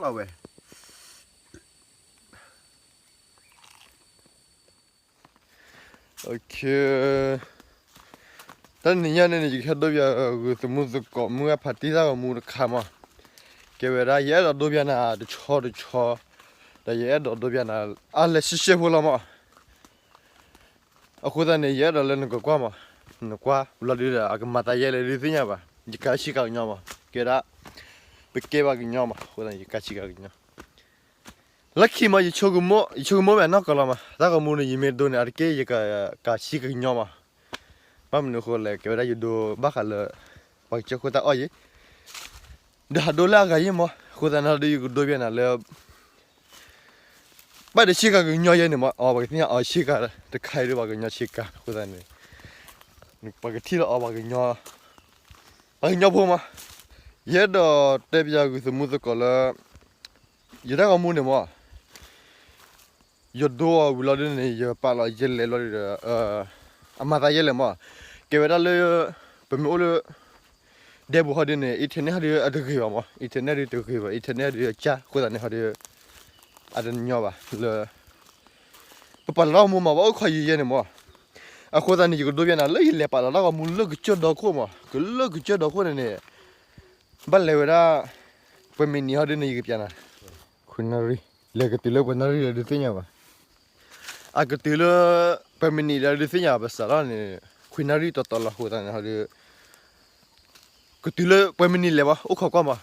လီၤဝဲ တၢ်နံၤညါန့ၣ် ယကဟဲဒိပၠးဂုၢ်သမူသကိးမုၢ်အဖးတံၢ်တၢ်ဂီၤမူတခါမး, ကဲဝဲဒၣ် ယအဲၣ်ဒိးဒိပၠးနၤတဆီတဆီ, ဒီးယအဲၣ်ဒိးဒိပၠးနၤ အါလဲၣ်ရှဲရှဲဖိလီၤမး. အဃိသတးန့ၣ် ယအဲၣ်ဒိးလၢနကကွၢ်မး, နကွၢ်ဘျီဒုဒီး အကမၤသးယဲလဲၣ်ဒုးသ့ၣ်ညါဘၣ်, ယကါဆံကၤကညီမး, ကဲဒၣ် ပကဲဘၣ်ကညီမး, အဃိသတးန့ၣ် ယကါဆံကၤကညီ လၢခံမး ယဆိကမိၣ် ယဆိကမိၣ်ဝဲအနီၢ်ကီၢ်လီၤမး, တၢ်ဂီၤမူန့ၣ် ယမ့ၢ်ဒိန့ၣ် အတက့ၢ်ယက ကါဆံကၤကညီမး, ဘၣ်မနုၤအဃိလဲၣ် ကဲဝဲဒၣ်ယဒိဘၣ်ဃးလၢ ပှၤကစၢၢ်ခိၣ်တၢ်အီၣ်ယံၤ, ဒီးဟးဒိလၢအဂၤယံၤမး, အဃိသတးန့ၣ်ဒီး ယကဒိပၠးနၤလၢ ဘၣ်ဒီးဆံကၤကညီယဲန့ၣ်မး, အီ ပှၤကသ့ၣ်ညါအီဆံကၤ, တခါအံၤဒီးပှၤကညီဆံကၤ, အဃိသတးန့ၣ် ပှၤကထံၣ်လၢအီ ပှၤကညီဖိမး, ယအဲၣ်ဒိးတဲပၠးဂုၢ်သမူသကိးလၢ ယတၢ်ဂီၤမူန့ၣ်မး, ယဒိအီၤဝံၤလီၤဒုန့ၣ် ယပာ်လီၤယဲလဲၣ်ဘျီဒုဒီး အမၤသးယဲလဲၣ်မး, ကဲဝဲဒၣ်လၢ ပမ့ၢ်အိၣ်လၢ ဒဲပူၤဟီဒုန့ၣ် internet ဟီဒုအတဂ့ၤဘၣ်မး, internet ဒုတဂ့ၤဘၣ်, internet ဒုအကၢ်, အဃိသတးန့ၣ်ဟီဒု အတညီဘၣ်လၢ ပပာ်လီၤတၢ်ဂီၤမူမး ဘၣ်အိၣ်ခိးယဲယဲန့ၣ်မး, အဃိသတးန့ၣ် ယကဒိပၠးနၤလၢယလဲၤပာ်လီၤတၢ်ဂီၤမူလၢကစၢၢ်ဒီခိၣ်မး, ကလၢကစၢၢ်ဒီခိၣ်န့ၣ်န့ၣ် ဘၣ်လဲၤဝဲဒၣ် ပှဲၤမံးနံးဟီဒုန့ၣ် ယကပၠးနၤ, ခွံနၣ်ရံၣ်, လဲၤကတုၤလၢပှဲၤနၣ်ရံၣ်လၢဒုးသ့ၣ်ညါဘၣ်, အကတုၤလၢ ပှဲၤမံးနံးလၢဒုးသ့ၣ်ညါဘၣ်စးထီၣ်န့ၣ် ခွံနၣ်ရံၣ်တီတီလီၤ, အဃိသတးန့ၣ်ဟီဒု ကတုၤလၢပှဲၤမံးနံးလဲၤမး အိၣ်ခိးကွၢ်မး,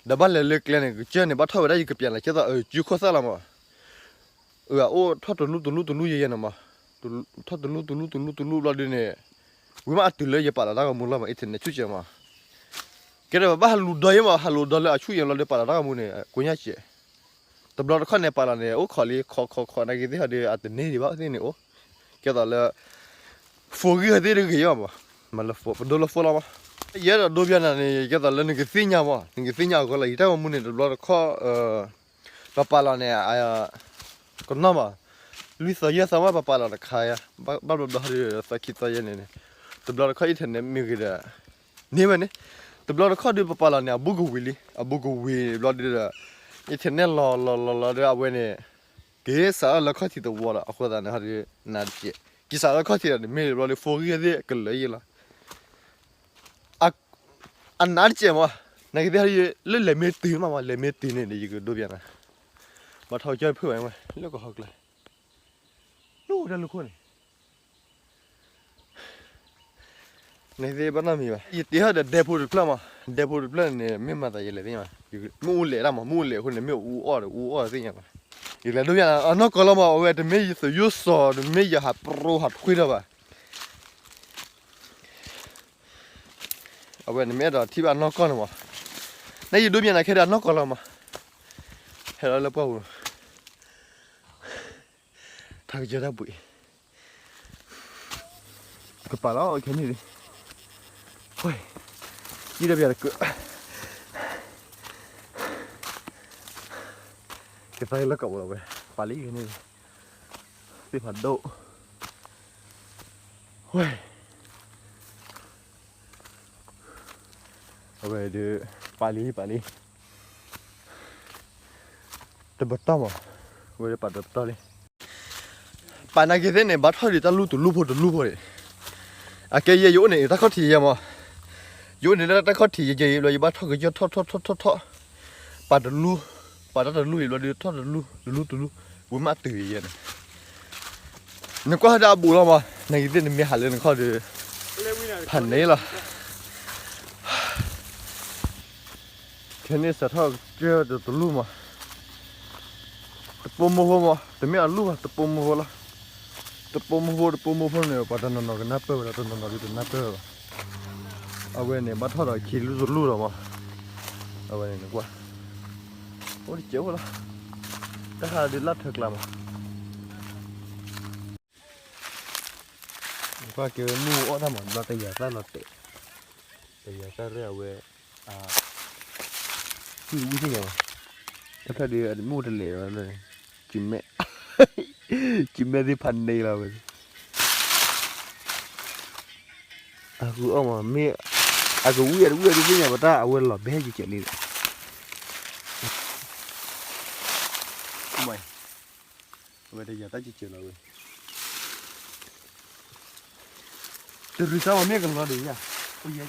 ဒီးဘၣ်လဲၤလၢကျဲန့ၣ် ကစၢၢ်န့ၣ် ဘၣ်ထီၣ်ဝဲဒၣ်ယကပၠးနၤ ကဲသိးအစုခိၣ်သၣ်လီၤမး, အအိၣ်ထီၣ်တလူတလူတလူယဲယဲန့ၣ်မး, ထီၣ်တလူတလူတလူတလူဘျီဒုန့ၣ် ဝံၤမးအတုၤလၢယပာ်လီၤတၢ်ဂီၤမူလီၤမး internet ဆူၣ်ကဲမး, ကဲဒီးဘၣ်ဟးလူၤဒီးယဲမး ဟးလူၤဒီးလၢအဆူၣ်ယဲလီၤဒုး ပာ်လီၤတၢ်ဂီၤမူန့ၣ် ကိညါစဲး တဘျီတခီၣ်န့ၣ် ပာ်လီၤန့ၣ် အိၣ်ခိးလံ ခိးခိးခိး နာ်က့သ့ၣ်ဟီဒုး အတန့ၢ်ဒံးဘၣ်သ့ၣ်န့ၣ်အိၣ်, ကဲသိးလၢ phone ဂံၢ်ဟီသ့ၣ်တဂ့ၤမး, မၤလၢ phone ပဒိလၢ phone လီၤမး, ယအဲၣ်ဒိးဒိပျးနၤန့ၣ် ကဲသိးလၢနကသ့ၣ်ညါမး နကသ့ၣ်ညါအဂီၢ်လီၤ ယတၢ်ဂီၤမူန့ၣ် တဘျီတခီၣ် ပပာ်လီၤန့ၣ် ကနီၢ်မး, လွံၢ်သီယဲၢ်သီမး ပပာ်လီၤတခါယါ, ဘၣ်ဘျီဘျီဟီဒုး သီခံသီယဲန့ၣ်န့ၣ်, တဘျီတခီၣ် internet မ့ၢ်ဂ့ၤဒီး န့ၢ်ဝဲန့ၣ်, တဘျီတခီၣ်ဒုးပပာ်လီၤန့ၣ် အဘူးကဝံၤလံ အဘူးကဝံၤဘျီဒုးဒီး internet လီၤလီၤလီၤလီၤဒီး အဝဲန့ၣ် က့ၤစးထီၣ်လၢခီၣ်ထံးတဝီဒီး အဃိသတးန့ၣ်ဟီဒုး နးတကဲး, က့ၤစးထီၣ်လၢခီၣ်ထံးဒီးန့ၣ် မ့ၢ်ဘျီဒုး phone ဂံၢ်သ့ၣ်ကလၢာ်ယဲလီၤ အနးတကဲးမး, နာ်က့သ့ၣ်ဟီဒုး လၢလဲၤမ့ၢ်တုၤမးမး လဲၤမ့ၢ်တုၤန့ၣ်ဒီး ယကဒိပျးနၤ, ဘၣ်ထီၣ်ကစၢၢ်တဖုၣ်ဝဲ လၢကဟီကျဲ လၢအိၣ်တၢ်လၢခိၣ်န့ၣ် နသ့ၣ်ဘၣ်နီတမံၤဘၣ်, ယတ့ဟီၣ်ဒီးဒဲဖိတဖျၢၣ်မး, ဒဲဖိတဖျၢၣ်န့ၣ် မ့ၢ်မၤသးယဲလဲၣ်သ့ၣ်ညါဘၣ်, မ့ၢ်အူလဲၣ်တၢ်မး မ့ၢ်အူလဲၣ်အဃိန့ၣ် မ့ၢ်အူအီၣ်ဒီးအူအီၣ်သ့ၣ်ညါဘၣ်, ယလဲၤဒိပျးနၤ အနီၢ်ကီၢ်လီၤမး အဝဲတမ့ၢ်ယသးယိၣ်စီၤ တမ့ၢ်ယဟးပရိဟးထွံထီၣ်ဘၣ် အဝဲန့ၣ်မ့ၢ်အဲၣ်ဒိးထံၣ်ဘၣ်အနီၢ်ကီၢ်န့ၣ်မး, နယဒိပျးနၤခဲဒီးအနီၢ်ကီၢ်လီၤမး, ဟဲလီၤလၢပှၢ်ပူၤ, ထါကစၢၢ်တၢ်ဘှံး, ကပာ်လီၤခဲန့ၣ်လံ, ယံၤဒီးပျးတကၢး, ကသါလၢကပီၤလီၤဝဲ, ပာ်လံခဲန့ၣ်လံ, သ့ၣ်ဖးဒိၣ်, ဝဲ အဝဲဒုး ပာ်လံ ပာ်လံ တပတီၢ်မး, အဝဲဒုးပာ်တပတီၢ်လံ, ပာ်နာ်က့သ့ၣ်န့ၣ် ဘၣ်ထီၣ်ဒံးတၢ်လူၢ်တလူၢ်ဖိတလူၢ်ဖိန့ၣ်, အကဲယဲ ယအိၣ်န့ၣ် တၢ်ခီၣ်ထံးယဲမး, ယအိၣ်န့ၣ်လၢတၢ်ခီၣ်ထံးယဲယဲအံၤဘျီ ယဘၣ်ထီၣ်ကစၢၢ်ထီၣ်ထီၣ်ထီၣ်ထီၣ်ထီၣ်, ပာ်တလူၢ်, ပာ်တၢ်တလူၢ်အံၤဘျီဒုး ထီၣ်တလူၢ်တလူၢ်တလူၢ်, ဝံၤမးအတုၤယဲန့ၣ် နကွၢ်ဟီဒီးအဘူးလီၤမး, နာ်က့သ့ၣ်နမ့ၢ်ဟးလၢနခီၣ်ဒီး ဖးန့ၣ်လီၤ, ခဲန့ၣ်စးထီၣ်ကစၢၢ်တလူၢ်မး, တပိာ်မိၢ်ဖိမး, တမ့ၢ်အလူၢ်ဘၣ် တပိာ်မိၢ်ဖိလီၤ, တပိာ်မိၢ်ဖိ တပိာ်မိၢ်ဖိန့ၣ် ပှၤတနီၤနီၤကနၢ်ပၢၢ်ဝဲဒီး တနီၤနီၤဒုးတနၢ်ပၢၢ်ဝဲဘၣ်, အဝဲန့ၣ် ဘၣ်ထီၣ်ဒီးခံလူၢ်တလူၢ်လီၤမး, အဝဲန့ၣ်နကွၢ်, အိၣ်တစဲးဖိလီၤ, တၢ်ဟးဒုးလၢထၢကျါမး ကွၢ်က့ၤဝဲမုၢ်အီၣ်တၢ်မၤဘျီတယၤသၣ်လီၤတဲာ်, တယၤသၣ်ရဲၣ်အဝဲ, ကွံာ်ဝံၣ်သ့ၣ်ညါဘၣ်, တၢ်ဖျၢၣ်ဒုးမုၢ်တလဲၤဘၣ်, ကမဲ, ကမဲသ့ၣ်ဖးန့ၢ်လီၤဝဲ, အဃုအီၣ်မး မ့ၢ်, အကဝံၣ်အတဝံၣ်အတသ့ၣ်ညါဘၣ်တၢ် အဝဲလီၤဘဲကကဲးလံဒီး, ဝဲတယၤတၢ်ကစၢၢ်လီၤဝဲ, တရံးစၢ်ဝဲမ့ၢ်ကလီၤဒံးယၤ, အိၣ်ယဲ,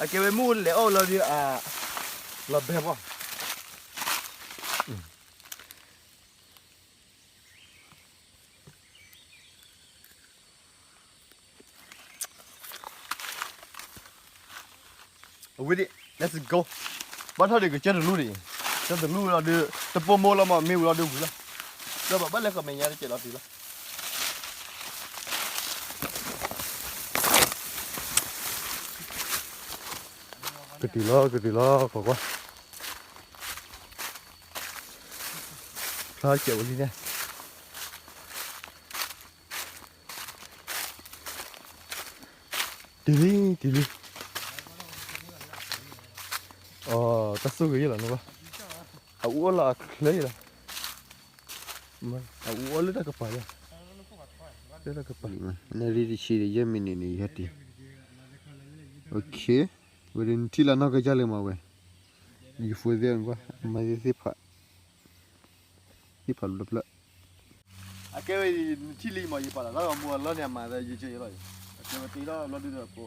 အကဲဝဲမုၢ်လဲၤအီၣ်လီၤဒီး လီၤဘဲဘၣ်. အဝဲဒၣ် let's go. ဘၣ်ထီၣ်ဒံးကစၢၢ်တလူၢ်ဒံး, ကစၢၢ်တလူၢ်လီၤဒုး တပိာ်မိၢ်လီၤမး မ့ၢ်ဝံၤလီၤဒုးဝံၤလီၤ, ဒီးဘၣ်ဘၣ်လဲၤဃီမဲာ်ညါတကဲးလီၤတုၤလီၤ. ကတုၤလီၤ ကတုၤလီၤ ကွၢ်ကွၢ်, ဖျါစဲးဝဲလံန့ၣ်. တုၤလံ တုၤလံ. အီ တၢ်ဆိၣ်ဂ့ၤယဲၢ်လီၤန့ၣ်ဘၣ်. အအူအီၣ်လၢအချၢယဲၢ်လီၤ. အအူအီၣ်လၢတၢ်ကပၤယဲၢ်, လၢတၢ်ကပၤ, နရံၣ်တဆံဒီးယဲၢ်မံးနံးန့ၣ် ယဟဲတုၤ. Okay, ဝဲဒၣ်နထံၣ်လၢနီၢ်ကစၢ်လၢမၤဝဲ, ယဖိသ့ၣ်ကွၢ် မၤသ့ၣ်သ့ၣ်ဖး သ့ၣ်ဖးဘျၢဘျၢ. အကဲဝဲ နထံၣ်လံမး ယပာ်လီၤတၢ်ဂီၤမူအလီၢ်န့ၣ် အမၤသးယကဲယဲၢ်လီၤ. အကဲဝဲတ့ထီၣ်ဘျီဒုဒီးပ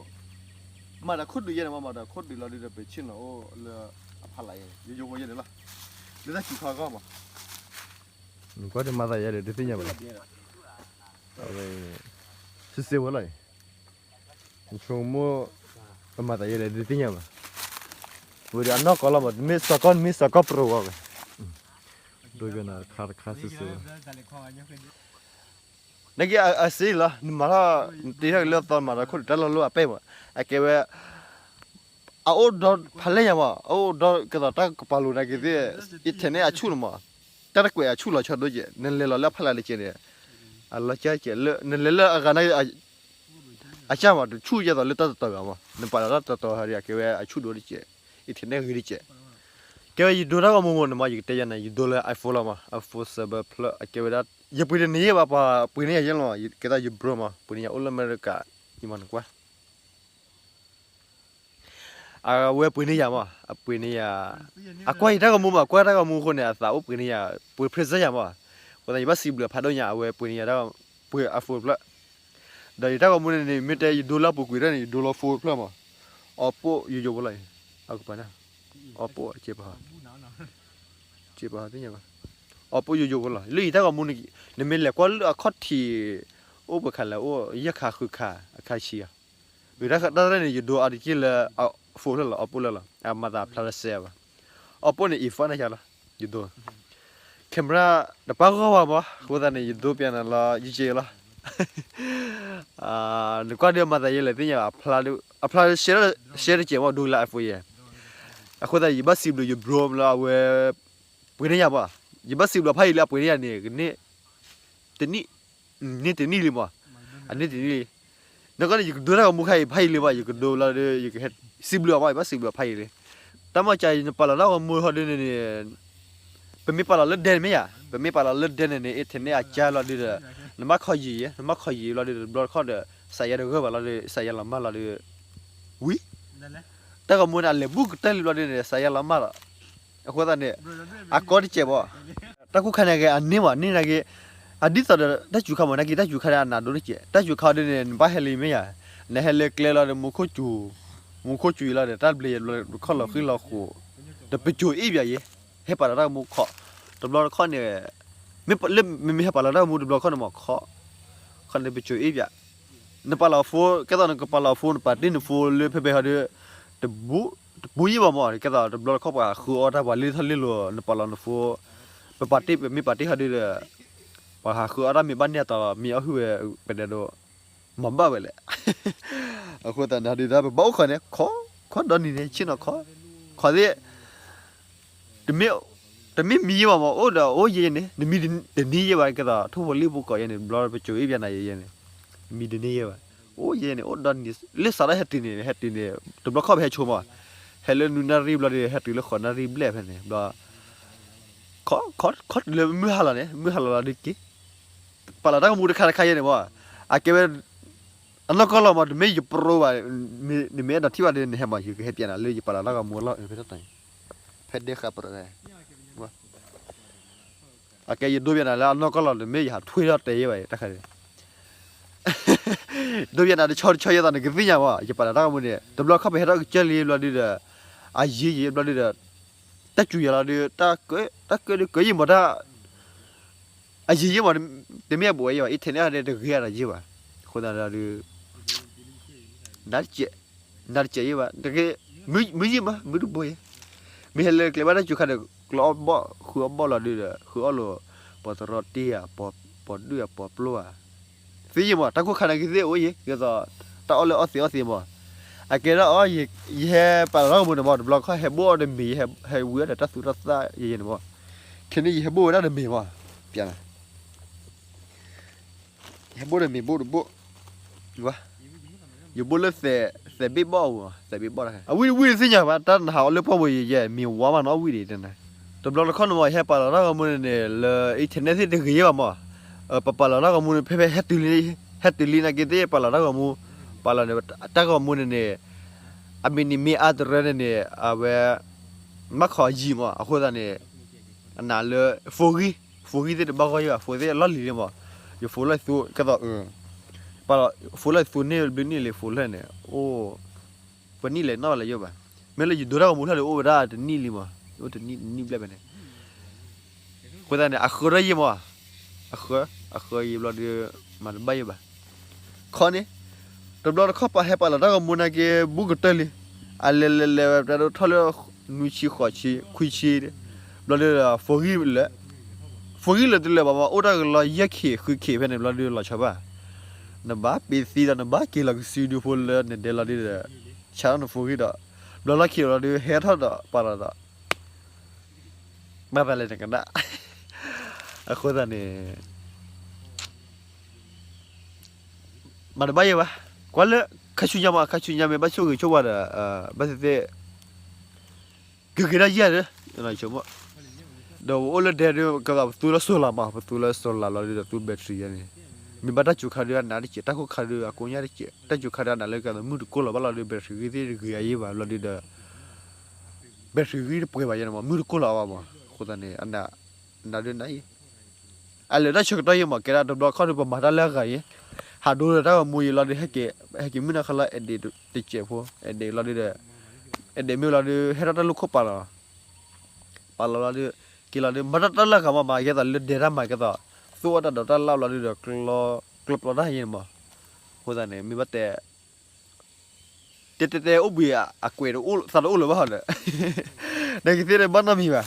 မၤတၢ်ခိၣ်ဒုးယဲၢ်န့ၣ်မး မၤတၢ်ခိၣ်ဒုးလီၤဒုဒီး ပဆ့ၣ်နီၤအိၣ်လၢအဖီလာ်ယဲၢ်န့ၣ် ယယိဖိယဲၢ်န့ၣ်လီၤ. လၢတၢ်စူၤခါဂီၢ်မး နကွၢ်တမၤသးယဲၢ်ဒီး တသ့ၣ်ညါဘၣ်. အဝဲ စ့စ့ဝဲလီၤအံၤ နဆိကမိၣ် ပမၤသးယဲၢ်ဒီး တသ့ၣ်ညါဘၣ်. ဝဲဒီးအနီၢ်ကီၢ်လီၤမး တမ့ၢ်စီၤကီၢ် တမ့ၢ်စီၤကီၢ်ပရိဝဲ. ဒိကနၤတခါတခါစ့စ့ဝဲ နာ်က့အစ့လီၤ နမၤထီၣ် နတ့ထီၣ်က့ၤလၢအသီ နမၤတၢ်ခိၣ်ဒုးတၢ်လီၢ်လီၢ်အပဲၢ်မး အကဲဝဲ အအိၣ်ဒီးဖးလဲၢ်ညါမး အအိၣ်ဒီးကဲသိးတၢ်ကပၤလိၤနာ်က့သ့ၣ် internet အဆူၣ်န့ၣ်မး တၢ်တကွဲးအဆူၣ်လီၤဆီဒိၣ်ကဲး နလဲၤလီၤလၢအဖီလာ်တကဲးန့ၣ် အလီၤကဲးကဲးလၢ နလဲၤလၢအဂၤနာ်က့ အကၢ်မး တဆူၣ်ကဲသိးလၢတၢ်တတီၤဂၤမး နပာ်လီၤတၢ်တတီၤဂၤဒီး အကဲဝဲအဆူၣ်ဒိၣ်တကဲး internet ဂ့ၤတကဲး ကဲဝဲယဒိတၢ်ဂီၤမူမးန့ၣ်မး ယကတဲယၤန့ၣ် ယဒိလၢ iPhone လီၤမး iPhone seven Plus အကဲဝဲဒၣ် ယပှ့ၤတန့ၢ်ယဲၢ်ဘၣ် ပှ့ၤန့ၢ်ယၤယဲၢ်လီၤမး ကဲသိးယ bro မး ပှ့ၤန့ၢ်ယၤအိၣ်လၢအမဲရကၤ ယမၤနကွၢ် အဝဲပှ့ၤန့ၢ်ယၤမး အပှ့ၤန့ၢ်ယၤ အကွၢ်ယတၢ်ဂီၤမူမး အကွၢ်တၢ်ဂီၤမူအဃိန့ၣ် အသးအိၣ်ပှ့ၤန့ၢ်ယၤ ပှ့ၤ present ယၤမး အဃိသတးယဘၣ်စံးဘျုးအဖးဒိၣ်ညါ အဝဲပှ့ၤန့ၢ်ယၤတၢ်ပှ့ၤ iPhone ဖျၢၣ် ဒီးယတၢ်ဂီၤမူန့ၣ်န့ၣ် မ့ၢ်တဲယဒိလၢအပူၤကွံာ်တၢ်န့ၣ် ယဒိလီၤ phone ဖျၢၣ်မး Oppo ယိယိဖိလီၤ အကပၤန့ၣ် Oppo ကဲပှၤ ကဲပှၤသ့ၣ်ညါဘၣ် Oppo ယိယိဖိလီၤ လၢယတၢ်ဂီၤမူန့ၣ် နမ့ၢ်လဲၤကွၢ်လၢအခီၣ်ထံး အိၣ်ပှဲၤခါလဲၣ် အိၣ်ယဲၢ်ခါဃုခါ အခါဆံးဧါ တၢ်တၢ်န့ၣ် ယဒိအါတက့ၢ်လၢ phone လၢလီၤ Oppo လၢလီၤ အမၤသးဖျါလၢစဲးဘၣ် Oppo န့ၣ် iPhone န့ၣ်လီၤ ယဒိ camera တပာ်ဂီၢ်ဘၣ်မး အဃိသတးန့ၣ် ယဒိပျဲနၤလီၤ ယကဲလီၤ နကွၢ်ဒီးမၤသးယဲၢ်လဲၣ်သ့ၣ်ညါ အဖျါ share တကဲးမး ဒိလၢ iPhone ယဲၢ် အဃိသတး ယဘၣ်စံးဘျုးယ bro လၢအဝဲ ပှ့ၤန့ၢ်ယၤမး ယဘၣ်စံးဘျုးဖးယံာ်လၢအပှ့ၤန့ၢ်ယၤန့ၣ် ကန့ၢ် တနံၣ် န့ၢ်တနံၣ်လံမး အန့ၢ်တနံၣ်လံ နကီၢ်န့ၣ် ယကဒိတၢ်ဂီၤမူခါအံၤဖးယံာ်လံမး ယကဒိလီၤဒီး ယကဟဲစံးဘျုးအီၤမး ယဘၣ်စံးဘျုးဖးယံာ်လံ တၢ်မၤကၤ နပာ်လီၤတၢ်ဂီၤမူဟီဒ်န့ၣ်န့ၣ် ပမ့ၢ်ပာ်လီၤလၢဒဲန့ၣ်မ့ၢ်ယၤ ပမ့ၢ်ပာ်လီၤလၢဒဲန့ၣ်န့ၣ် internet အကၢလီၤဒုဒီး နဘၣ်ခီယံာ်ယဲၢ် နဘၣ်ခီယံာ်လီၤဒုဒီး တဘျီတခီၣ်ဒီး စးယဲၢ်တဂၢၢ်ဘၣ်လီၤဒီး စးယဲၢ်လီၤမၢ်လီၤဒီး ဝံၤ တၢ်ဂီၤမူန့ၣ် အလဲၤဘူၣ်ကတၢၢ်လံဘျီဒ်န့ၣ် စးယဲၢ်လီၤမၢ်လီၤ အဃိသတးန့ၣ် အကီတကဲးဘၣ် တၢ်ကူၣ်ခါန့ၣ်က့ အန့ၢ်ဘၣ်န့ၢ်နာ်က့ အဒ်သိးဒီး တၢ်စူၤခါမး နာ်က့ တၢ်စူၤခါန့ၣ် အနးဒိၣ်တက့ၢ် တၢ်စူၤခါဒ်န့ၣ် နဘၣ်ဟဲလံမ့ၢ်ယၤ နဟဲလၢကျဲလီၤဒီး မူခိၣ်စူၤ မူခိၣ်စူၤအံၤလီၤဒီး တၢ်ဘျဲးယၤဘျီ ခီၣ်လီၤဃံလီၤဃိး တပစိၤအ့ၣ်ဘၣ်ယဲ ဟဲပာ်လီၤတၢ်ဂီၤမူခီ တဘျီတခီၣ်န့ၣ် မ့ၢ်လၢမ့မ့ၢ်ဟဲပာ်လီၤတၢ်ဂီၤမူတဘျီတခီၣ်န့ၣ်မးခီ ခီန့ၣ်ပစိၤအ့ၣ်ဘၣ် နပာ်လီၤ phone ကဲသိးနကပာ်လီၤ phone နပာ်တ့ၢ်နဖိလၢဖဲဖဲဟီဒု တဘူၣ် တဘူၣ်ယံၣ်ဘၣ်မး ကဲသိးတဘျီတခီၣ်ပှၤဟးဃုအီၣ်တၢ် ပှၤလ့ထီၣ်လ့လိာ် နပာ်လီၤနဖိ ပပာ်တ့ၢ် ပမ့ၢ်ပာ်တ့ၢ်ဟီဒုဒီး ပှၤဟးဃုအီၣ်တၢ်မ့ၢ်ဘၣ်န့ၢ်အတီၤ မ့ၢ်အီၣ်ဟုၣ်ဝဲ ပဒဲဒိ မၤဘၣ်ဝဲလဲၣ် အဃိသတးန့ၣ်ဟီဒုဒီး ပဘၣ်အိၣ်ခိးန့ၣ် ခိး ခိးဒီနံၤန့ၣ် ဆ့ၣ်နီၤခိး ခိးသ့ၣ် တမ့ၢ် တမ့ၢ်မံယဲဘၣ်မး အိၣ်ဒီးအိၣ်ယဲန့ၣ် နမံတန့ၢ်ယဲဘၣ် ကဲသိး ထိၣ်ဖိလံၣ်ဖိကိးယဲန့ၣ် ဘျီပစိၤအ့ၣ်ပျဲနၤယဲယဲန့ၣ် မံတန့ၢ်ယဲဘၣ်. အိၣ်ယဲန့ၣ် အိၣ်ဒီးန့ၣ် လၢစးထီၣ်ဟဲတုၤန့ၣ် ဟဲတုၤန့ၣ် တဘျီခီၣ်ပဟဲဆိမး, ဟဲလၢနွံနၣ်ရံၣ်ဘျီဒီး ဟဲတုၤလၢဃိးနၣ်ရံၣ်ဘျဲၣ်ဖဲန့ၣ် ဘျီ ခီတုၤလၢမုၢ်ဟါလီၤန့ၣ် မုၢ်ဟါလီၤလီၤဒုးက့ၤ ပာ်လီၤတၢ်ဂီၤမူတခါတခါယဲန့ၣ်မး, အကဲဝဲ အနီၢ်ကီၢ်လီၤမး တမ့ၢ်ယပရိဘၣ်, နမ့ၢ်အဲၣ်ဒိးထံၣ်ဘၣ်ဒီး နဟဲမး ယကဟဲပျဲနၤလၢယပာ်လီၤတၢ်ဂီၤမူအလီၢ်ဖဲတၢ်တီၤန့ၣ်, ဖဲဒဲဃာ်ပရၢ အကဲယဒိပျဲနၤလၢအနီၢ်ကီၢ်လီၤ တမ့ၢ်ယဟးထွံထီၣ်တဲယဲဘၣ် တၢ်ခါန့ၣ် ဒိပျဲနၤတဆီတဆီယဲသိးနကသ့ၣ်ညါမး ယပာ်လီၤတၢ်ဂီၤမူန့ၣ် တဘျီခီၣ်ပဟဲထီၣ်ကစၢၢ်လံဘျီဒုဒီး အယံာ်ယံာ်ဘျီဒုဒီး တၢ်စူၤယၤလီၤဒု တၢ်ကၢတၢ်ကၢဒုကၢယံာ်မးတၢ် အယံာ်ယံာ်မး တမ့ၢ်အဘူးအယဲဘၣ် internet ဟဲဒဲတဂ့ၤအတၢ်ယံာ်ဘၣ်, အဃိသတးဒီး နတစဲး နတစဲးယဲဘၣ် တက့ၢ် မုၢ်ယံာ်မး မုၢ်တဘိယဲ, မ့ၢ်ဟဲလၢကျဲဘၣ်တၢ်စူၤခါဒီး ကျီအီၣ်ဘီၣ် ဃုအီၣ်ဘီၣ်လီၤဒုဒီး ဃုအီၣ်လိာ် ပှၤသရီတ့ၢ်ဧါ ပှၤဒုၣ်ဧါ ပှၤပျိဧါ သ့ယဲမး တၢ်ခိၣ်ခါန့ၣ်ကသ့ၣ်အိၣ်ယဲ ဒ်သိး တၢ်အီၣ်လၢအီၣ်သ့အီၣ်သ့မး, အကဲဒၣ်အီၤ ယဟဲပာ်လီၤတၢ်ဂီၤမူန့ၣ်မး တဘျီခီၣ်ဟဲဘိၣ်အီၤတမံၤ ဟဲဝံၤအီၤဒီးတၢ်သူတၢ်သၣ်ယဲယဲန့ၣ်မး, ခဲန့ၣ်ယဟဲဘိၣ်ဝဲဒၣ်တမံၤမး, ပျဲနၤ ယဟဲဘိၣ်တမံၤဘိၣ်တဘိၣ်, ယဘိၣ်လၢသဲးဘ့ၣ်ဘီၣ်အပူၤ သဲးဘ့ၣ်ဘီၣ်တခါ အဝံၣ်တဝံၣ်တသ့ၣ်ညါဘၣ် တၢ်နဟးအီၣ်လၢပှၢ်ပူၤယဲယဲ မံၤဝါမးနီၤအဝံၣ်ဒံးတဲနၤ, တဘျီတခီၣ်န့ၣ်မး ယဟဲပာ်လီၤတၢ်ဂီၤမူန့ၣ်န့ၣ် လၢ internet သ့ၣ်တဂ့ၤယဲဘၣ်မး, ပပာ်လီၤတၢ်ဂီၤမူန့ၣ် ဖဲဖဲဟဲတုၤလံ ဟဲတုၤလံနာ်က့သ့ၣ်ပာ်လီၤတၢ်ဂီၤမူ, ပာ်လီၤန့ၣ် တၢ်ဂီၤမူန့ၣ်န့ၣ် အမံၤန့ၣ်မ့ၢ်အါတရၢန့ၣ်န့ၣ် အဝဲ ဘၣ်ခီယံာ်မး အဃိသတးန့ၣ် အနၤလၢ phone ဂံၢ် phone ဂံၢ်သ့ၣ်တဘၣ်ဂီၢ်ယဲဘၣ် phone သ့ၣ်အလီၢ်လံၤလံမး, ယ phone လီၢ်သူ ကဲသိး phone လီၢ်သူန့ၢ်ဘျုးနံၣ်လံ phone လၢန့ၣ် အိၣ် ပနံၣ်လဲၤနီၣ်ဘၣ်လၢယိၣ်ဘၣ်, မ့ၢ်လၢယဒိတၢ်ဂီၤမူလၢန့ၣ် အိၣ်ဝဲဒၣ်တနံၣ်လံမး, အိၣ်တနံၣ်တနံၣ်ဘျဲၣ်ဖဲန့ၣ် အဃိသတးန့ၣ် အဃၢထီၣ်ယဲမး, အဃၢ အဃၢယဲဘျီဒီး မၤတဘၣ်ယဲဘၣ်, ခီန့ၣ် တဘျီတခီၣ်ပာ်ဟဲပာ်လီၤတၢ်ဂီၤမူနာ်က့ ဘူးကတၢၢ်လံ, အလဲၤလဲၤလဲၤဝဲ ပတၢ်ဒိၣ်ထီၣ်လၢ နွံဆံဃိးဆံ ခွံဆံ, ဘျီဒီး phone ဂံၢ်လၢ phone ဂံၢ်လၢတလၢာ်ဘၣ်မး အိၣ်တၢ်ကလီယဲၢ်ခံးဃုခံးဖဲန့ၣ် ဘျီဒီးလီၤဆီဘၣ်, နဘၣ်ပ့ၤသံဒီး နဘၣ်က့ၤလီၤကစုဒုဖိလၢနဒဲလီၤဒုဒီး ဆါထီၣ်န phone ဂံၢ်ဒီး ဘျီလီၢ်ခံးလီၤဒီး ဟဲထီၣ်ဒီးပာ်လီၤဒီး ဘၣ်သးလဲၤနကနၣ်, အဃိသတးန့ၣ် မၤတဘၣ်ယဲဘၣ်, ကွၢ်လၢ ခါဆူညါမး ခါဆူညါမ့ၢ်ဘၣ်ဆိၣ်ဂ့ၤဆိၣ်ဝါဒီး ဘၣ်သ့ၣ်သ့ၣ် ကဂ့ၤဒၣ်ယဲၢ်ဒီး ဒီးပအိၣ်လၢဒဲဒီး ကဲသိးပသူလၢ solar မး ပသူလၢ solar လီၤဒီး သူ battery ယဲန့ၣ် မ့ၢ်ဘၣ်တၢ်စူၤခါဒီးအနးတစဲး တၢ်ခိၣ်ခါဒီးအကိးညါတစဲး တၢ်စူၤခါဒီးအနးလၢကဲသိးမုၢ်တကိၢ်လီၤဘၣ်လီၤဒီး battery ဂံၢ်သ့ၣ်တဂ့ၤအယဲၢ်ဘၣ်လီၤဒီး battery ဂံၢ်တပှဲၤဘၣ်ယဲန့ၣ်မး မုၢ်တကိၢ်လီၤအါဘၣ်မး အဃိသတးန့ၣ် အနးဒုးနးအံၤ အလဲၤတၢ်ဆၢကတီၢ်ယဲမး ကဲဒၣ်တဘျီခီၣ်ဒီးပမၤတၢ်လၢအဂၤအံၤ ဟးဒိလၢတၢ်ဂီၤမူယဲလီၤဒီး ဟဲက့ၤမုၢ်နၤခီလၢ edit တစဲးဖိ edit လီၤဒီး edit မ့ၢ်လီၤဒီး ဟဲထီၣ်တၢ်လူၢ်ခိၣ်ပာ်လီၤ ပာ်လီၤလီၤဒီး က့ၤလီၤဒီး မၤတၢ်တၢ်လၢအဂၤမး မၤကဲသိးလၢဒဲတၢ်မၤကဲသိး သူၣ်အီၣ်တၢ်ဒီးတၢ်လၢ်လီၤဒီး ကျီပျီတၢ်ယဲန့ၣ်မး အဃိသတးန့ၣ် မ့ၢ်ဘၣ်တဲ တဲတဲတဲအိၣ်ဘှံးအကွဲးတအိၣ်သးတအိၣ်လၢၤဘၣ်ဟီဒီး နကသ့ၣ်တဘၣ်နီတမံၤဘၣ်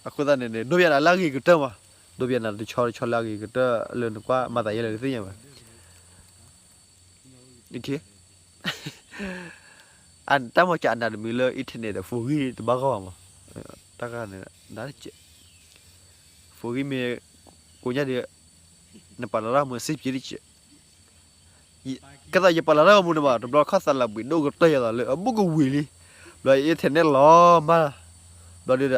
အဃိသတးန့ၣ်န့ၣ် ဒိပျဲနၤလၢအဂ့ၤကတၢၢ်မး ဒိပျဲနၤတဆီတဆီလၢအဂ့ၤကတၢၢ်လၢနကွၢ်မၤသးယဲလၢနသ့ၣ်ညါဘၣ် တၢ်မီၤကၠးအနးတမံၤလၢ internet ဒီး phone ဂံၢ်တဘၣ်ဂီၢ်ဘၣ်မး တၢ်ဂၤန့ၣ် နတစဲး phone ဂံၢ်မ့ၢ်ကိးညါဒီး နပာ်လီၤတၢ်ဂီၤမူစ့ၢ်ကီးတစဲး ကဲသိးယပာ်လီၤတၢ်ဂီၤမူန့ၣ်မး တဘျီခီၣ်သးလီၤဘှံးဒိၣ်ကတၢၢ်ယဲသိးလၢအဘူးကဝံၤလံ ဘျီ internet လီၤမး ဘျီဒီးအဂၤတမံၤလီၤ phone ဂံၢ်လီၤ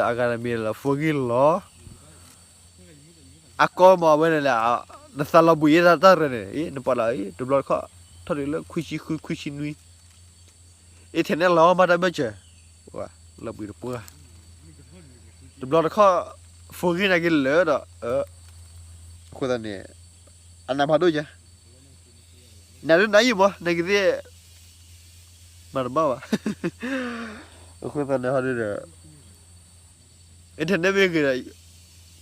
အကီမးဝဲန့ၣ်လဲၣ် နသးလီၤဘှံးယဲတၢ်ရဲၣ်န့ၣ် နပာ်လီၤ တဘျီခီၣ် ထီၣ်တုၤလၢခွံဆံဃုခွံဆံနွံ internet လီၤမးတၢ်ဘၢၣ်စၢၤ လီၤဘှံးတပှၢ် တဘျီတခီၣ် phone ဂံၢ်နာ်က့လၢာ်ဒီး အဃိသတးန့ၣ် အနးဖးဒိၣ်ညါ နးဒုးနးယံာ်မး နကသ့ၣ် မၤတဘၣ်ဘၣ် အဃိသတးန့ၣ်ဟီဒုဒီး internet မ့ၢ်ဂ့ၤဒီး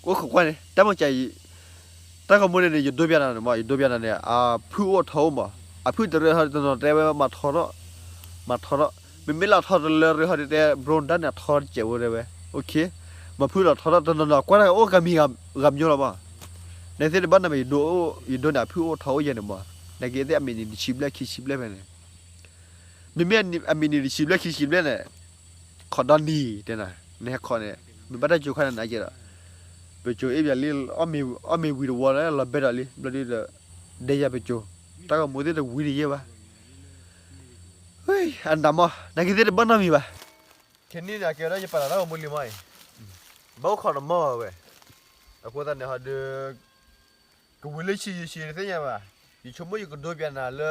အိၣ်ခိးကွၢ်န့ၣ် တၢ်မၤစၢၤ တၢ်ဂီၤမူန့ၣ်န့ၣ် ယဒိပျဲနၤန့ၣ်မး ယဒိပျဲနၤန့ၣ် အဖုၣ်အိၣ်ထီအိၣ်မး အဖုၣ်တရၢဟီဒုတနီၤတဲဝဲမၤထီထီၣ် မၤထီထီၣ် မ့မ့ၢ်လၢအထီတလၢရၢဟီဒုတဲ ဘြိဒၣ်န့ၣ်အထီတစဲးဝဲတဲဝဲ OK မၤဖုၣ်လီၤထီထီၣ်တနီၤနီၤ ကွၢ်တၢ်အိၣ်ကမံၤဂၤမျိုးလီၤမး နသ့ၣ်တဘၣ်န့ၣ် ယဒိန့ၣ် အဖုၣ်အိၣ်ထီအိၣ်ယဲန့ၣ်မး နက့သ့ၣ်အမံးနံးတဆံဘျဲၣ်ခံဆံဘျဲၣ်ဖဲန့ၣ် မ့မ့ၢ်အမံးနံးတဆံဘျဲၣ်ခံဆံဘျဲၣ်န့ၣ် ခိးဒီနံၤတဲနၤ နဟဲခိးန့ၣ် မ့ၢ်ဘၣ်တၢ်စူၤခါန့ၣ် နာ်က့ဒီး ပစိၤအ့ၣ်ပၠးလံ အီၣ်မ့ၤဝံၤတဝီလၢလီၤဘဲဒီးလံ ဘျီဒုဒီး ဒဲယၤပစိၤ တၢ်ဂီၤမူသ့ၣ်တဝံၤတယဲၢ်ဘၣ်. အနးမး နာ်က့သ့ၣ်တဘၣ်နီတမံၤဘၣ်. ခဲနံၣ်န့ၣ် အကဲဝဲဒၣ်ယပာ်လီၤတၢ်ဂီၤမူလံမးအံၤ ဘၣ်အိၣ်ခိးနမီၢ်ဝဲ အဃိသတးန့ၣ်ဟီဒီး ကဝံၤလၢဆံးယံာ်ဆံးဒုးသ့ၣ်ညါဘၣ်. ယဆိကမိၣ်ယကဒိပၠးနၤလၢ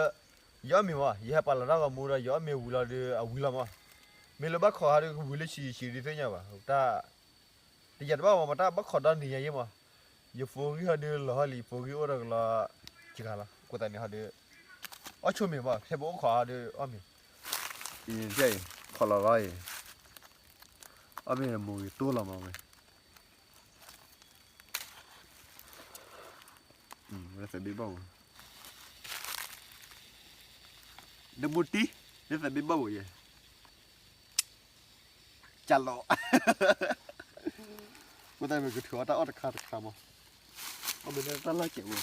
ယအီၣ်မ့ၤမး ယဟဲပာ်လီၤတၢ်ဂီၤမူဒီး ယအီၣ်မ့ၤဝံၤလီၤဒီး အဝံၤလီၤမး. မ့ၢ်လၢဘၣ်ခိးဟီဒီး ကဝံၤလၢဆံးယံာ်ဆံးဒုးသ့ၣ်ညါဘၣ်. တၢ် တယၤတဘၣ်မး မ့ၢ်တၢ်ဘၣ်ခိးဒီနံၤညါယဲၢ်မး. ယဖိဂံၢ်ဟီဒီးလီၤဟီလံ ယဖိဂံၢ်အိၣ်ဒီးကလီၤ စှၤလီၤ အဃိသတးန့ၣ်ဟီဒီး အီၣ်ဆိမ့ၤမး ခဲဘိအိၣ်ခိးဟီဒီးအီၣ်မ့ၤ ခိးလီၤလီၤအံၤ အီၣ်မ့ၤမိၢ်ဂ့ၤတိၢ်လီၤမးဝဲ လၢသးဘ့ၣ်ဘၣ်ဝဲ နမူတံၢ် လၢသးဘ့ၣ်ဘၣ်ဝဲယဲ ကလီၤ အဃိသတးန့ၣ် ကထုးအီၣ်တၢ်အီၣ်တခါတခါမး အီၣ်မ့ၤန့ၣ်တၢ်လီၢ်ကဲးဝဲ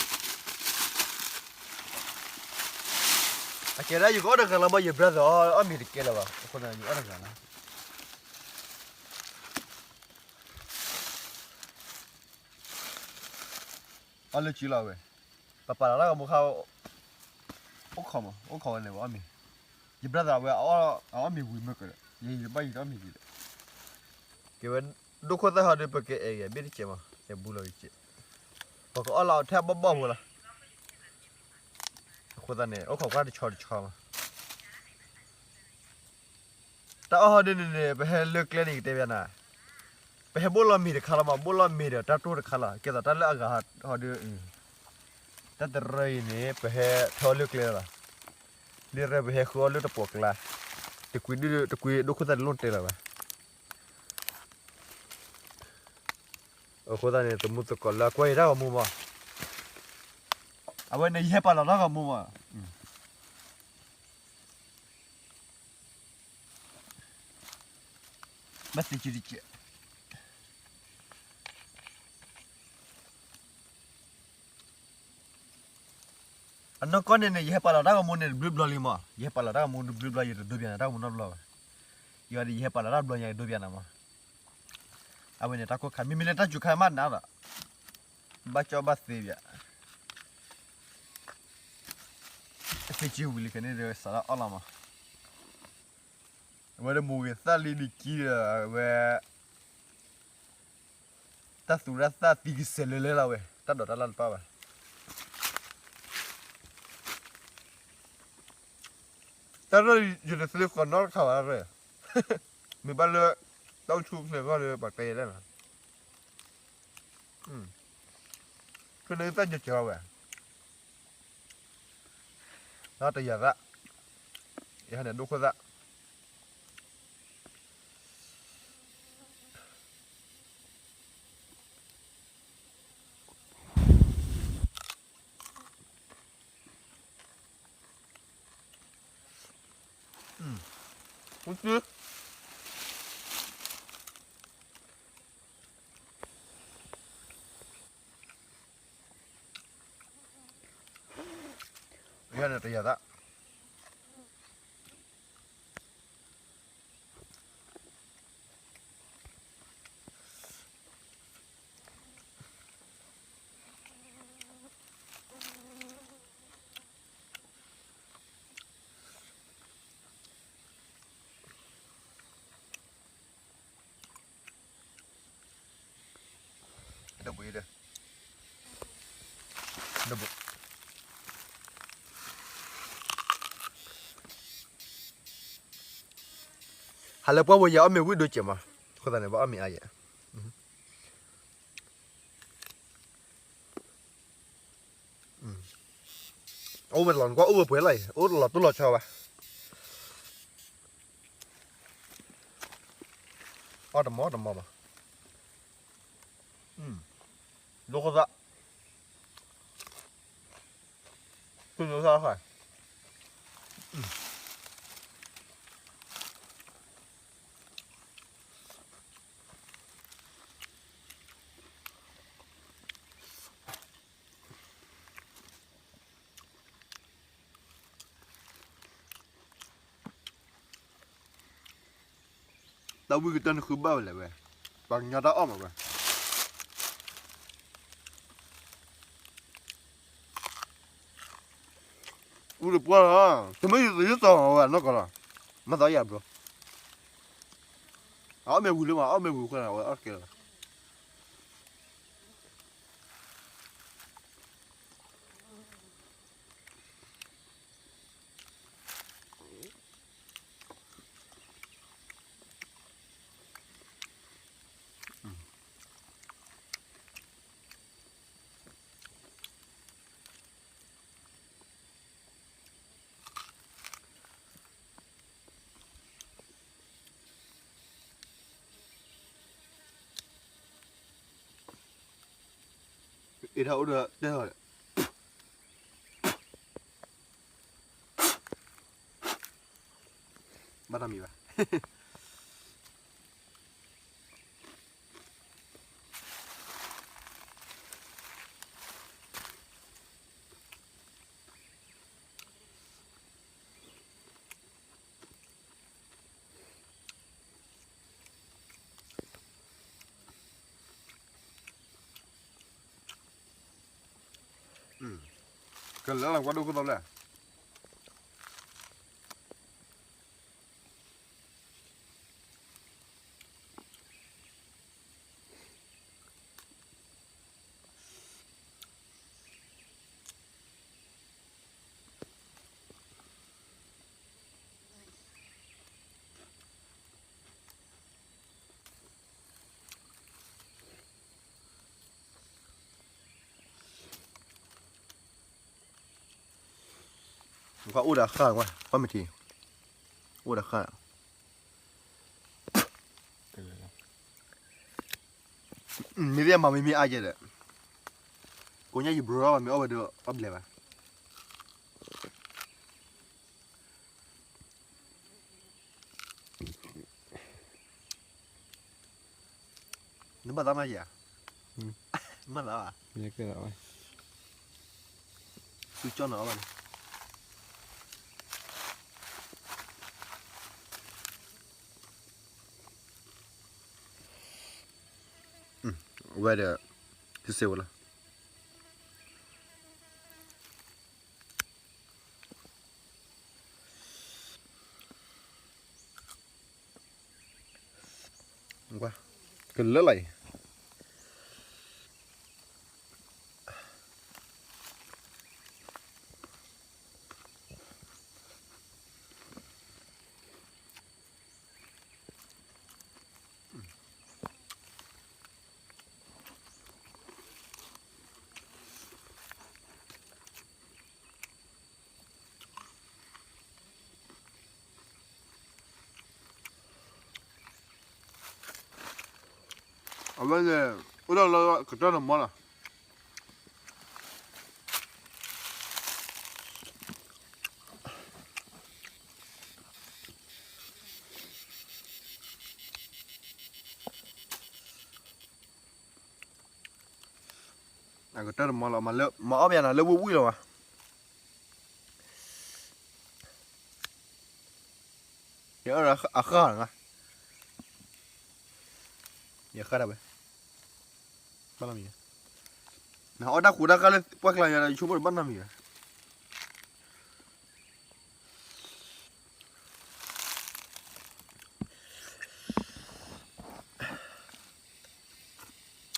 အကဲဒၣ်ယကအီၣ်တဂၤလီၤမး ယ brother အီၣ်မ့ၤတကဲလၢၤဘၣ် အဃိသတးန့ၣ် ယအီၣ်တဂၤလီၤ အီၣ်လၢစုလီၤဝဲ ပပာ်လီၤတၢ်ဂီၤမူခါ အိၣ်ခိးမး အိၣ်ခိးဝဲန့ၣ် ပအီၣ်မ့ၤ ယ brother ဝဲ အအီၣ်မ့ၤဝံၤမ့ၢ်ကဒီး ယဘၣ်ယတအီၣ်မ့ၤဒံးဒီး ကဲဝဲ ဒိၣ်ခိၣ်သၣ်ဟီဒီး ပကအဲၣ်ဂ့ၤဘ့ၣ်တကဲးမး အဲၣ်ဘူးလီၤကဲး ပကအီၣ်လီၤထဲဘီၣ်ဘီၣ်ဖိလီၤ အဃိသတးန့ၣ် အိၣ်ခိးကွၢ်တဆီတဆီမး တၢ်အီၣ်ဟီဒုန့ၣ်န့ၣ် ပဟဲလၢကျဲန့ၣ် ကတဲဘၣ်နၤ ပဟဲဘိၣ်လီၤမ့ၤတခါလီၤမး ဘိၣ်လီၤမ့ၤဒီးတၢ်တိၢ်တခါလီၤ ကဲသိးတၢ်လၢအဂၤဟီဒု တၢ်တရၢအံၤန့ၣ် ပဟဲထၢအီၤလၢကျဲလီၤ လၢရဲပဟဲဃုအီၣ်လၢတပိာ်ကျါ တကွံဒု တကွံဒိၣ်ခိၣ်သၣ်တလိၣ်တဲလီၤဘၣ် အဃိသတးန့ၣ် သမူသကိးလၢအကွၢ်ယတၢ်ဂီၤမူမး အဝဲန့ၣ် ယဟဲပာ်လီၤတၢ်ဂီၤမူမး ဘၣ်သ့ၣ်ကံတကဲး အနီၢ်ကီၢ်န့ၣ်န့ၣ် ယဟဲပာ်လီၤတၢ်ဂီၤမူန့ၣ် တဘျုးဘျီလံမး ယဟဲပာ်လီၤတၢ်ဂီၤမူတဘျုးဘျီ ယတဒိပၠးနၤတၢ်ဂီၤမူနီတဘျီဘၣ် ယၤဒီး ယဟဲပာ်လီၤတၢ်ဘျီညါ ယဒိပၠးနၤမး အဝဲန့ၣ်တၢ်ခိၣ်ခါ မ့မ့ၢ်လၢတၢ်စူၤခါမးနးဒီး ဘၣ်ကၠီဘၣ်သ့ပၠး သ့ၣ်ကံဝံၤလံခဲန့ၣ်ဒီး စးထီၣ်အီၣ်လီၤမး အဝဲဒီးမိၢ်ဂ့ၤသၣ်လံဒံးကံဒီး အဝဲ တၢ်သူတၢ်သၣ်သံကစဲးလၢလဲလီၤဝဲ တၢ်ဒိးတၢ်လၢ်တပၣ်ဘၣ် တၢ်ရဲၣ် ယတသ့ဃီၤနီတခါဘၣ်ရဲၣ် မ့ၢ်ဘၣ်လၢ တၢ်အိၣ်ဆူၣ်အိၣ်ချ့အဂီၢ်ဒီး ပှၤတဲယဲလဲၣ်လီၤ ဖဲန့ၣ်သၣ်ယစၢၤဝဲ တယၤသၣ် ယဟဲန့ၣ်ဒိၣ်ခိၣ်သၣ် ယန့ၣ်တယၤသၣ် ဟးလၢပှၢ်ဝဲယၤအီၣ်မ့ၤဝံၣ်ဒိၣ်စဲးမး, အဃိသတးန့ၣ် ဘၣ်အီၣ်မ့ၤအါယဲၢ်. အိၣ်ဝဲလီၤနကွၢ်အိၣ်ဝဲပှဲၤလီၤအံၤ အိၣ်လီၤတိၢ်လီၤဆီဘၣ်. အီၣ်တမီတမီဘၣ်. ဒိၣ်ခိၣ်သၣ် သူၣ်ဒိၣ်သၣ်ဃၢ်. တၢ်ဝံၣ်ကတၢၢ်န့ၣ်ဃုဘၣ်ဝဲလဲၣ်ဝဲ. ပှၤကညီတၢ်အီၣ်မးကွၢ်, အူတပှၢ်လီၤ, တမ့ၢ်ယသယသီၣ်ဝဲနီၢ်ကီၢ်လီၤ, မၤသးယၤဘျီ, အအီၣ်မ့ၢ်ဝံၤလၢမး အီၣ်မ့ၢ်ဝံၤဃီလီၤ အဝဲအီၣ်တကဲလီၤ. အ့ၣ်ထီၣ်အိၣ်ဒီးတဲ, ဘၣ်တၢ်မံၤဘၣ်. ကလၢလီၤကွၢ်ဒိၣ်ခိၣ်သီဖျၢၣ်. ကွၢ်အိၣ်ဒီးဃၣ်ကွၢ် ကွၢ်မ့ၢ်ထံ, အိၣ်ဒီးဃၣ်, မ့ၢ်သ့ၣ်မၤမ့မ့ၢ်အါကဲဒီး, ကိးညါယဘြီဘၣ် မ့ၢ်အီၣ်ဝဲဒီးအီၣ်ဘျဲးဘၣ်. နဘၣ်သးမၤယၤ, ဘၣ်သးဘၣ်, သူကၠီၣ်နီၤအီၣ်ဘၣ်န့ၣ် ဝဲဒီး စ့ဝဲလီၤ. ကလၢလီၤအံၤ. အဝဲန့ၣ် အိၣ်ဒီးလၢကတၢၢ်တမီလီၤ. အကတၢၢ်တမီလီၤ မၤအီၣ်ပယၤနၤလၢဝံၣ်ဝံၣ်လီၤဘၣ်. ယအီၣ်အဃၣ်နၤ, ယဃၣ်ဒၣ်ဝဲ, ဘၣ်နီတမံၤ, နအီၣ်တၢ်ဃူတၢ်ဃၣ်လၢပှၢ်ကျါယၤဒီး ယဆိကမိၣ်တဘၣ်နီတမံၤဘၣ်.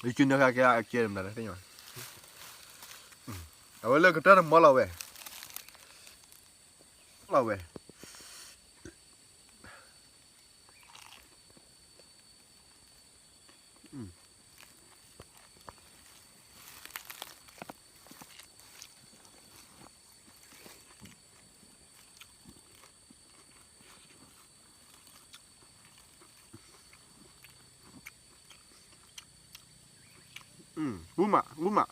ယကနၢ်ဃာ်ကဲအကဲမတၤလဲၣ်, အဝဲလၢကတၢၢ်တမီလီၤဝဲ, လီၤဝဲ. ဝူမး ဝူမး,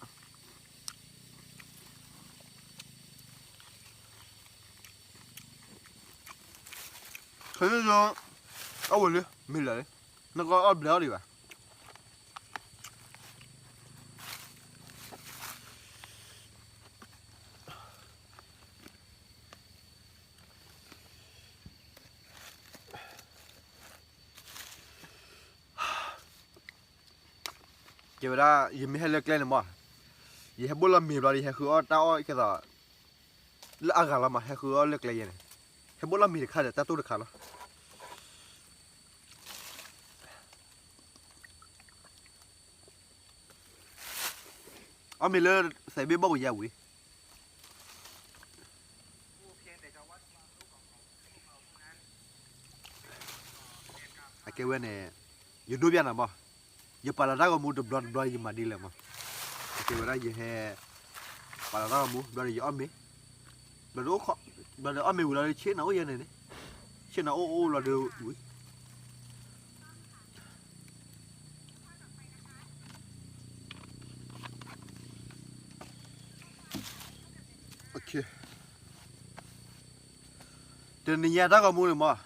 ခဲအံၤ အဝဲလၢ မ့ၢ်လၢာ်လၢ နကအီၣ်ဘျဲးအီၣ်ဒံးဘၣ်. အ ကဲဝဲဒၣ် ယမ့ၢ်ဟဲလၢကျဲန့ၣ်မး, ယဟဲဘိၣ်လီၤမ့ၤဘျီဒီး ယဟဲဃုအီၣ်တၢ်အီၣ်ကဲသိး လၢအဂၤလီၤမး, ဟဲဃုအီၣ်လၢကျဲယဲန့ၣ်, ဟဲဘိၣ်လီၤမ့ၤတခါဒီး တၢ်တိၢ်တခါလီၤ. အီၣ်မ့ၤလၢသးဘ့ၣ်ဘီၣ်ပူၤယါဝံၤ အကဲဝဲန့ၣ် ယဒိပျၢ်နၤမး, ယပာ်လီၤတၢ်ဂီၤမူတဘျီတဘျီ ယမၤဒ်လဲၣ်မး, အကဲဝဲဒၣ်ယဟဲ ပာ်လီၤတၢ်ဂီၤမူ ဘျီဒီးယအီၣ်မ့ၤ, ဘျီဒီးအိၣ်ခိး, ဘျီဒီးအီၣ်မ့ၤဝံၤလီၤဒီး ဆ့ၣ်နီၤအိၣ်ယဲန့ၣ်န့ၣ်, ဆ့ၣ်နီၤအိၣ်အိၣ်လီၤဒီးဝံၤ တနံၤညါတၢ်ဂီၤမူန့ၣ်မး,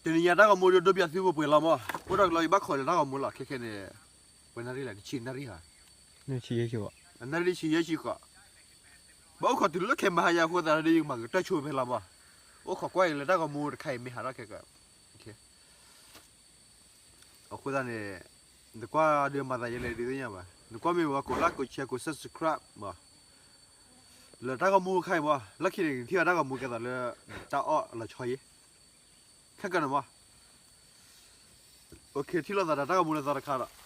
တနံၤညါတၢ်ဂီၤမူဒီး ဒိပျၢ်သုပှဲၤပှဲၤလီၤမး, အိၣ်ဒီးကလီ ယဘၣ်ခိးလၢတၢ်ဂီၤမူလီၤ, ခဲခဲန့ၣ် ပှဲၤနၣ်ရံၣ်လဲၣ်, တဆံနၣ်ရံၣ်ဧါ, နၣ်ရံၣ်ဆံယဲၢ်ဆံဃိး, ဘၣ်အိၣ်ခိးတုၤလၢခဲမဟါယၤအဃိသတးဒီး ယကမၤကတၢၢ်ဆိဖဲလီၤမး, အိၣ်ခိးကွၢ်အံၤလၢတၢ်ဂီၤမူတခါအံၤမ့ၢ်ဟးထီၣ်ခဲက အဃိသတးန့ၣ် နကွၢ်ဒီးမၤသးယဲလဲၣ်ဒုးသ့ၣ်ညါဘၣ်, နကွၢ်မ့ၢ်ဝဲကိး like ကိး share ကိး subscribe မး, လၢတၢ်ဂီၤမူတခါအံၤမး, လၢခံန့ၣ် နထံၣ်ဘၣ်တၢ်ဂီၤမူကဲသိးလၢ တၢ်အီၣ်လီၤဆီယဲ, ခဲကနံၣ်မး, ထံၣ်လိာ်သးဒီးတၢ်ဂီၤမူလၢသီတခါဒီး